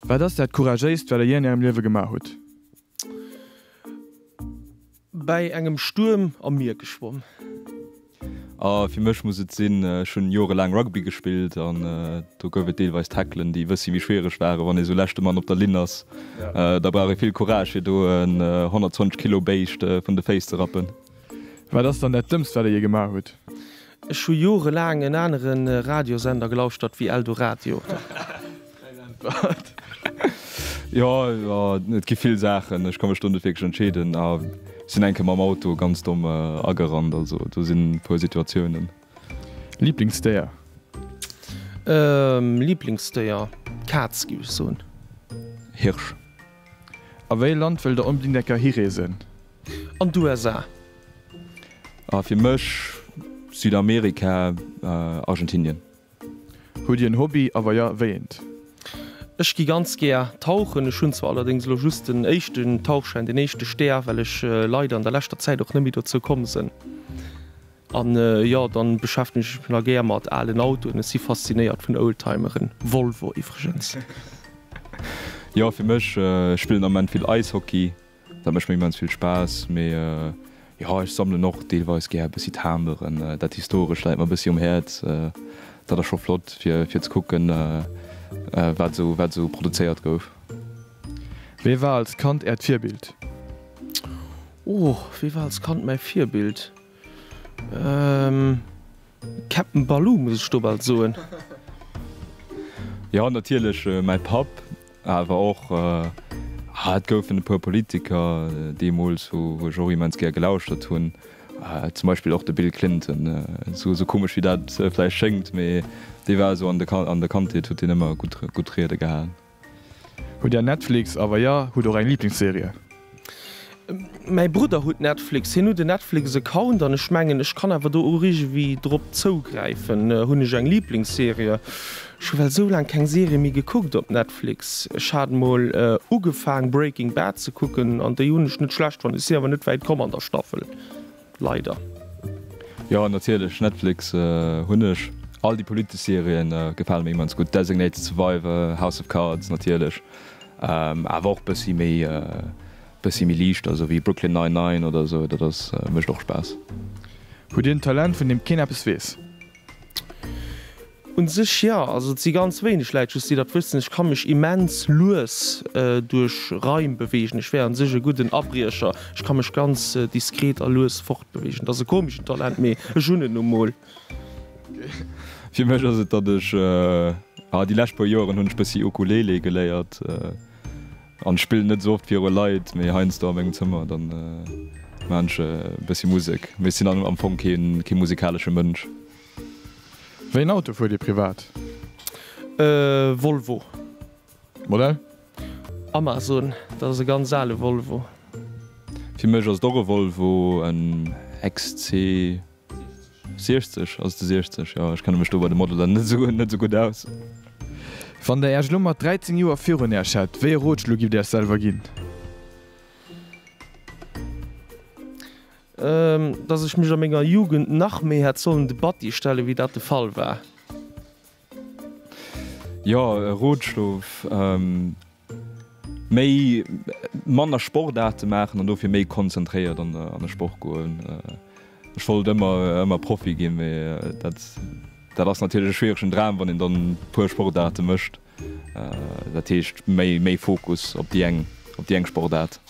Wat ass dat Couragéist, wat der jee an Ärem Liewe gemaach hutt? Bäi engem Stuerm am Mier geschwomm. A fir mech muss et sinn, ech hunn jorelaang Rugby gespillt an do gouf et deelweis Tacklen, déi e bëssi méi schwiereg waren, wann ee sou leschte Mann op der Linn ass. Da brauch ee vill Courage, fir do en 120 Kilo Béischt vun de Féiss ze rappen. Wat ass dann dat Dëmmst, wat der jee gemaach hutt? Ech hu jorelaang en anere Radiosender gelauschtert wéi Eldoradio. Jo, jo, et gi vill Saachen. Ech ka mech do net wierklech entscheeden. A sinn eng Kéier mam Auto ganz domm agerannt. Also do sinn e puer Situatiounen. Liblingsdéier? Liblingsdéier, Kaz giff ech soen. Hirsch. A wéi e Land wëllt der onbedingt eng Kéier hireesen? An d'USA. A fir mech Südamerika, Argentinien. Hutt Dir en Hobby a wa jo, wéi eent? Ech gi ganz gär tauchen. Ech hunn zwar allerdéngs elo just den éischten Tauchschäin, den éischte Stär, well ech leider an der leschter Zäit och net méi dozou komm sënn. An jo, dann beschäftegen ech mech nach gär mat alen Autoen. Ech si faszinéiert vun Oldtimeren, Volvo iwwregens. Jo, fir mech, ech spillen am Ament vill Eishockey. Dat mécht mir immens vill Spaass, mee jo, ech sammelen och deelweis gär e bëssi Timberen. Dat Historescht läit mer e bëssi um Häerz. Dat ass scho flott fir fir ze kucken, wat esou wat esou produzéiert gouf. Wee war als Kand Äert Virbild? Oh, wee war als Kand mäi Virbild? Captain Baloo muss ech do bal soen. Jo, natierlech mäi Papp. Awer och, ah, et goufen e puer Politiker deemools, wou ech och immens gär gelauschtert hunn, zum Beispill och de Bill Clinton, esou komesch wéi dat vläicht schéngt, mee dee war esou an der Kandheet, huet deen ëmmer gutt Riede gehalen. Hutt Dir Netflix a wa jo, hutt och eng Liblingsserie? Mäi Brudder huet Netflix, hien huet en Netflix Account an ech mengen ech kann awer do och iergendwéi drop zougräifen. Hunn ech eng Liblingsserie? Ech hu well sou laang keng Serie méi gekuckt op Netflix. Ech hat mol ugefaang Breaking Bad ze kucken an déi hunn ech net schlecht fonnt. Ech sinn awer net wäit komm an der Staffel, leider. Jo natierlech, Netflix hunn ech. All déi politesch Serien gefale mir immens gutt, Designated Survivor, House of Cards natierlech. Awer och bëssi méi bëssi méi liicht, also wéi Brooklyn Nine-Nine oder esou, dat ass mécht och Spaass. Hutt Dir en Talent vun deem keen eppes weess? Un sech jo, also et si ganz wéineg Läit just déi dat wëssen. Ech ka mech immens lues duerch Raim beweegen. Ech wär an sech e gudden Abriecher. Ech ka mech ganz diskret a lues fortbeweegen. Dat ass e komeschen Talent, mee ech hunn en nu mol. Fir mech ass et, datt ech, ah, déi lescht puer Joeren hunn ech bëssi Ukulele geléiert an spillen net esou oft viru Leit, mee heiansdo a mengem Zëmmer, dann maan ech e bëssi Musek. Mee ech sinn am Fong kee kee musikalesche Mënsch. Wéi en Auto fuert Dir privat? Volvo. Modell? Amazon, dat ass e ganz ale Volvo. Fir mech ass et och e Volvo, en XC. 60 ass de 60 jo ech kenne mech do bei de Modeler net esou net esou gutt aus. Wann der Äerch elo mat 13 Joer virun Äerch hätt, wéi e Rotschlo giff Dir Äerch selwer ginn? Dass ech mech a menger Jugend nach méi hätt sollen de Batti stellen, wéi dat de Fall war. Jo, e Rotschlo, méi manner Sportaarte maachen an dofir méi konzentréiert an de Sport goen. Ech wollt ëmmer ëmmer Profi ginn, mee dat dat ass natierlech e schwieregen Dram, wann een dann e puer Sportaarte mécht. Dat heescht méi méi Fokus op déi eng op déi eng Sportaart.